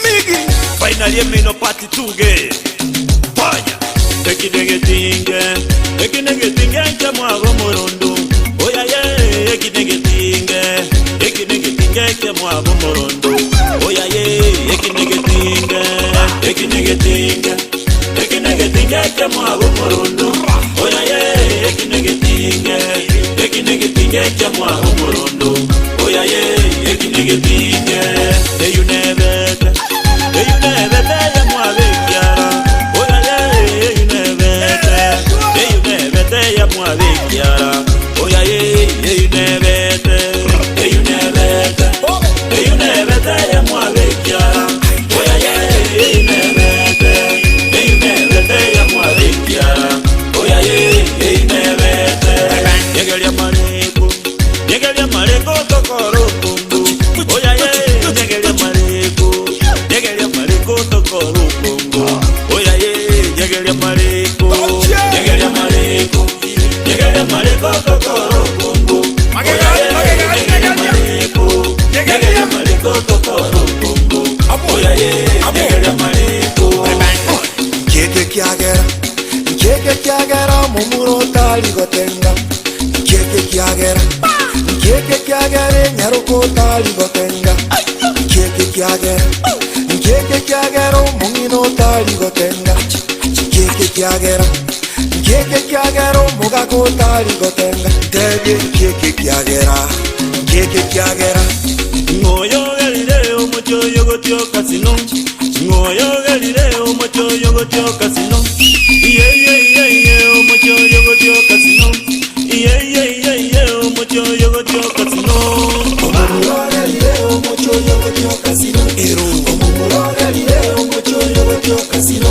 Migi finally emino party tuge Ponya ekinegetinge ekinegetinge nche mwago murundu oyaye ekinegetinge ekinegetinge nche mwago murundu oyaye ekinegetinge ekinegetinge ekinegetinge nche mwago murundu oyaye ekinegetinge ekinegetinge nche mwago murundu oyaye ekinegetinge eyunebete eyunebete ya mwabekiara oyaye eyunebete eyunebete ya mwabekiara oyaye eyunebete eyunebete eyunebete ya mwabekiara oyaye eyunebete eyunebete ya mwabekiara oyaye eyunebete nyegeria mareko nyegeria mareko tokoro kumbu oyaye nyegeria mareko nyegeria mareko tokoro kumbu oyaye nyegeria mareko nyegeria mareko nyegeria mareko tokoro kumbu oyaye nyegeria mareko nyegeria mareko tokoro kumbu oyaye nyegeria mareko Keke kiagera Keke kiagera mumuro tari gotenga Keke kiagera Keke kiagera nyaruko tari gotenga Keke kiagera Keke kiagera mungino tari gotenga Keke kiagera Keke kiagera mugako tari gotenga Tebie keke kiagera Keke kiagera Ng'oyogerire omuchoyo gotyoka sino Ng'oyogerire omuchoyo gotyoka sino Iye iye iye iye omuchoyo gotyoka sino Iye iye iye iye omuchoyo gotyoka sino Omumurorerire omuchoyo gotyoka sino Omumurorerire omuchoyo gotyoka sino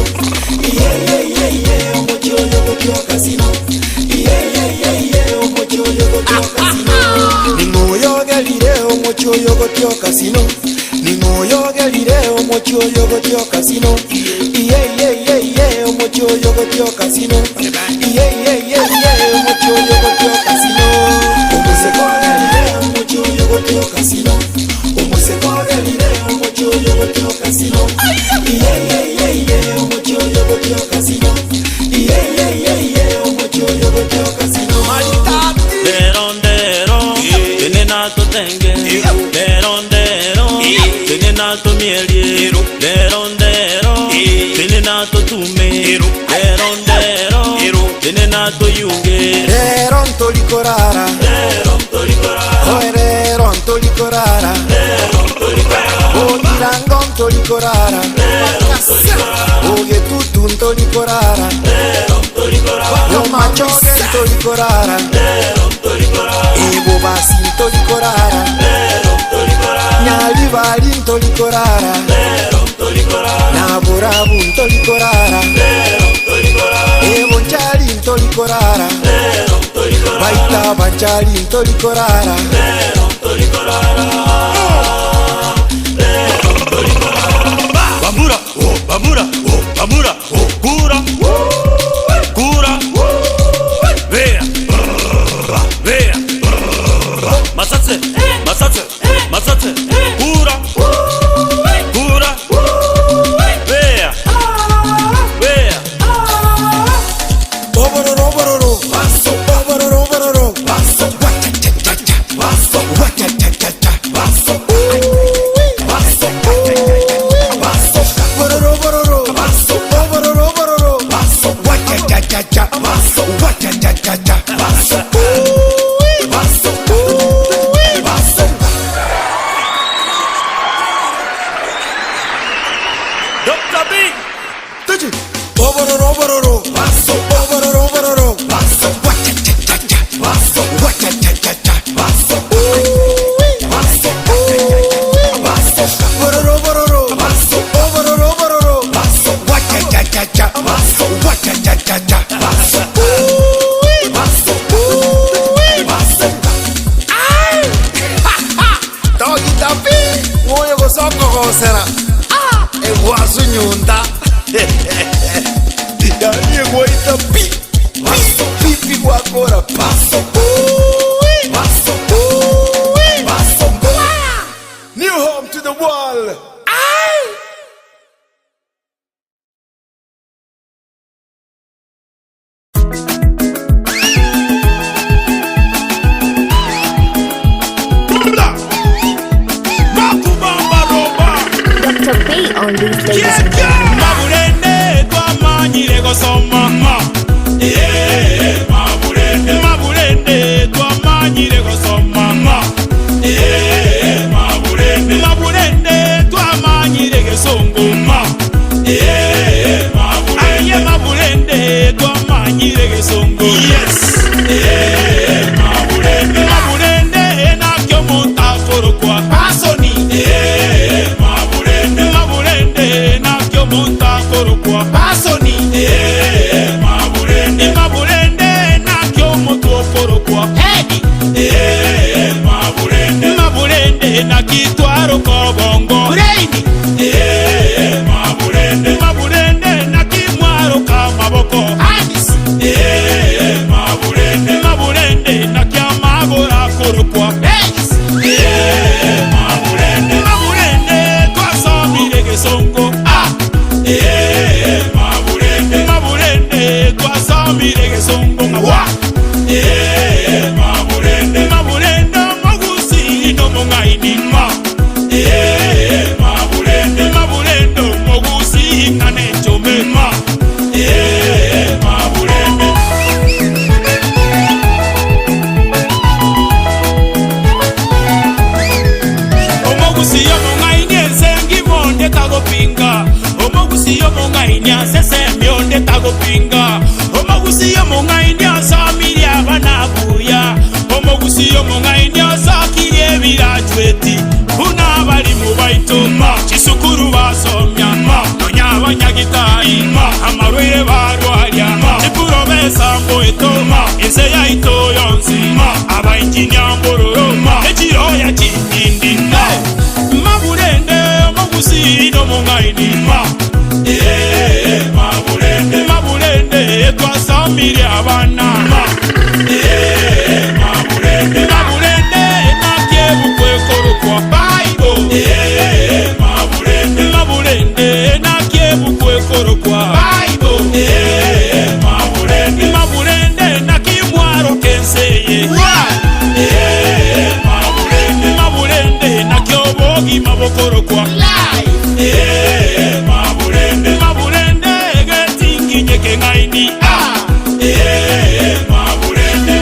Iye iye iye iye omuchoyo gotyoka sino Iye iye iye iye omuchoyo gotyoka sino Ning'oyogerire omuchoyo gotyoka sino Ning'oyogerire omuchoyo gotyoka sino Iye iye iye iye omuchoyo gotyoka sino Iye iye iye iye omuchoyo gotyoka sino Omusekogerire omuchoyo gotyoka sino Omusekogerire omuchoyo gotyoka sino Iye iye iye iye omuchoyo gotyoka sino Iye iye iye iye omuchoyo gotyoka sino Derondero, tenena totenge Derondero, tenena tomielie Derondero, tenena totume Derondero, tenena toyunge Rero ntolikorara Oh, rero ntolikorara ntolikorara Ogetutu ntolikorara Yomachoge ntolikorara Ebobasi ntolikorara Nyaribari ntolikorara Naburabu ntolikorara Ebonchari ntolikorara Baita banchari ntolikorara Bambura, oh, bambura, oh, bambura, oh, kura, kura, vea, vea, masatse, masatse, masatse, kura, kura, vea, vea. Obororo, obororo, obororo, obororo, Wa-cha-cha-cha-cha, wa-cha-cha-cha-cha, Obororo, obororo, obororo, obororo, wa-cha-cha-cha-cha, wa-cha-cha-cha-cha, Dr. Big. Tuji. Obororo, obororo, obororo, obororo, wa-cha-cha-cha-cha, wa-cha-cha-cha-cha, Obororo, obororo, obororo, obororo, wa-cha-cha-cha-cha, wa-cha-cha-cha-cha, Doggy Tapi, moyo gosokogosera egwasunyunta yani egwaita pi pi pi gwakora pa New home to the world. Aye. Dr. B on these ladies and gentlemen. Mabulende twamanyire gosoma ma. Yeah, mabulende mabulende twamanyire gosoma ma. Yeah, mabulende mabulende twamanyire gesongo ma. Yeah, mabulende aye mabulende twamanyire gesongo. Yes. Yeah, mabulende mabulende nakyo mutakorokwa pasoni. Yeah, mabulende mabulende nakyo mutakorokwa pasoni. Yeah, mabulende mabulende nakyo mutuokorokwa hedi. Yeah, mabulende mabulende nakitwaro kobongo brain. Yeah, mabulende mabulende nakimwaro kamaboko hands. Yeah, mabulende mabulende nakyamagora korokwa legs. Yeah, mabulende mabulende twasomire gesongo ah. Yeah, mabulende mabulende twasomire gesongo wa. Yeah, mabulende mabulende mogusi no mong'aini ma. Yeah, mabulende mabulende mogusi ng'ane chome ma. Yeah, mabulende. Omogusi omong'aini ense ngimonde tagopinga omogusi omong'aini ase semionde tagopinga omogusi omong'aini asomirie abana buya omogusi omong'aini asokirie ebirachweti buna abarimu baito chisukuru basomia nonya abanyagitari amarwaire barwaria chipuro besamboeto ense yaito yonsi abainjinia mbororo echiroya chintindi mabulende omogusi nomong'aini Eh, mabulende mabulende twasomire abana Eh, mabulende mabulende nakyebukwekorokwa baibo Eh, mabulende mabulende nakyebukwekorokwa baibo Eh, mabulende mabulende nakimwaro kenseye Eh, mabulende mabulende nakyobogima bokorokwa Eh, mabulende mabulende getinginye keng'aini Ah! Eh, mabulende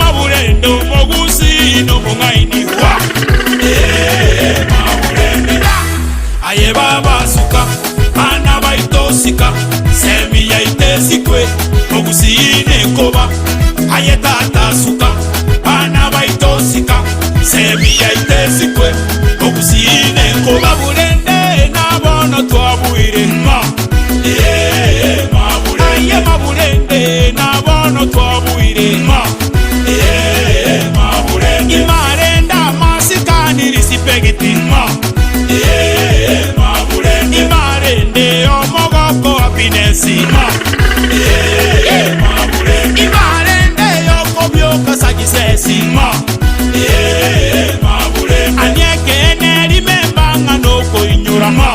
Aniekene rimemba ng'a nokoinyora ma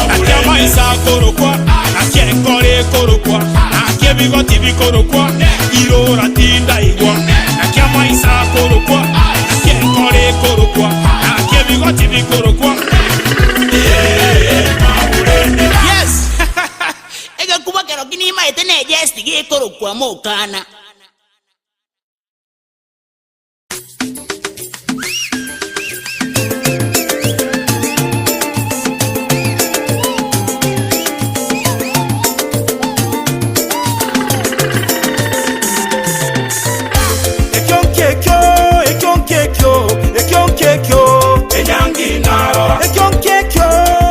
Naki amaiso akorokwa, naki enkoro ekorokwa, naki ebigoti bikorokwa, irora tindaigwa. Naki amaiso akorokwa, naki enkoro ekorokwa, naki ebigoti bikorokwa. Yes! Egekuba keroki nimaete ne jest gekorokwa mokana. Ekio nkiekio, ekio nkiekio, ekio nkiekio, enyangi narora. Ekio nkiekio,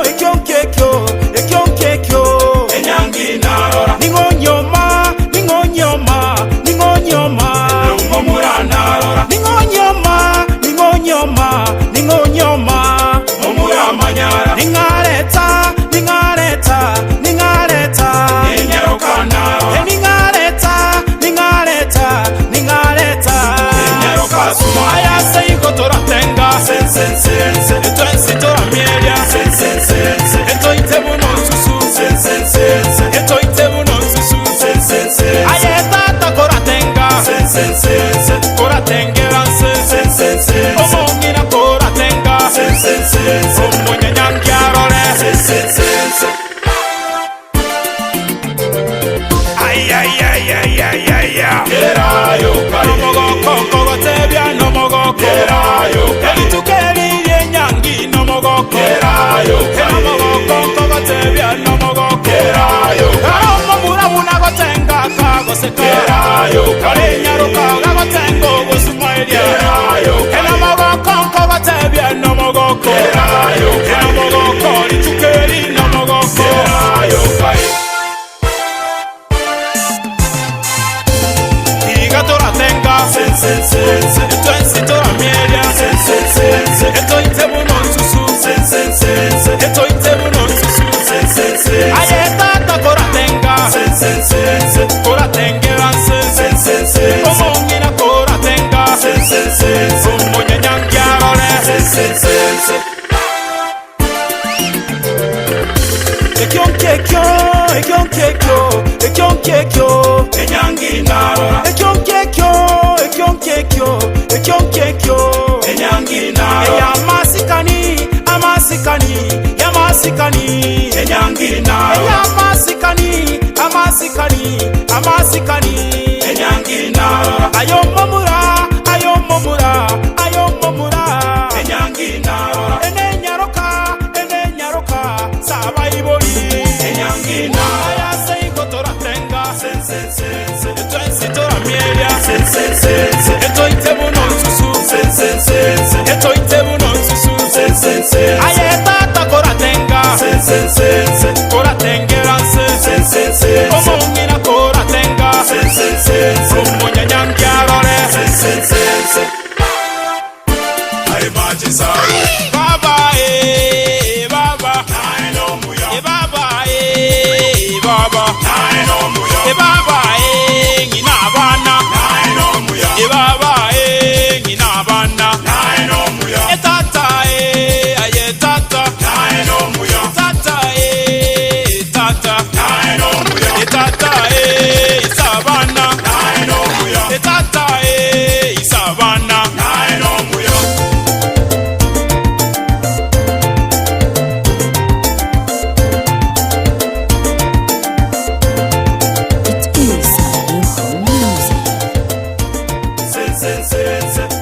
ekio nkiekio, ekio nkiekio, enyangi narora. Ning'o nyoma, ning'o nyoma, ning'o nyoma, ning'o mura narora. Ning'o nyoma, ning'o nyoma, ning'o nyoma, omura manyara. Ning'areta, ning'areta, ning'areta, ninyaroka narora. Ning'areta, ning'areta, ning'areta, ninyaroka suma. Aya seigo toratenga, sensensense, etwensi toramieria, sensensense, etoite buno nsusu, sensensense, etoite buno nsusu, sensensense. Aye tata koratenga, sensensense, koratengera nse, sensensense, omong'ina koratenga, sensensense, omonyanyangiarore, sensensense. Ay, ay, ay, ay, ay, ay, ay. Nomogoko nkogotebia nomogoko erituko eriria enyangi nomogoko nomogoko nkogotebia nomogoko kare omomura buna gotenga kagoseka kare enyaroka gagotenga ogosumaeria nomogoko nkogotebia nomogoko nomogoko rituko eri nomogoko. Iga toratenga etwensi toramieria etoite buno nsusu etoite buno nsusu aye tata koratenga koratengera nse omong'ina koratenga omonyanyangiarore. Ekio nkiekio, ekio nkiekio, ekio nkiekio, enyangi narora. Ekio nkiekio, ekio nkiekio, ekio nkiekio, enyangi narora. Eyamasikani, amasikani, yamasikani, enyangi narora. Eyamasikani, amasikani, amasikani, enyangi narora. Ayo momura, ayo momura, ayo momura, enyangi narora. Ene nyaroka, ene nyaroka, sabaibori, enyangi narora. Aya seigo toratenga, sensensense, etwensi toramieria, sensensense, etoite buno nsusu, sensensense, etoite buno nsusu, sensensense. Aye tata koratenga, sensensense, koratengera nse, sensensense, omong'ina koratenga, sensensense, omonyanyangiarore, sensensense. Baba, eh, baba. Eh, baba, eh, baba. Eh, baba, eh, ngina abana. Eh, baba, eh, ngina abana. Eh, tata, eh, aye, tata. Tata, eh, tata. Eh, tata, eh, isabana. Eh, tata, eh, isabana. It is Aloha Music. Sense, sense, sense.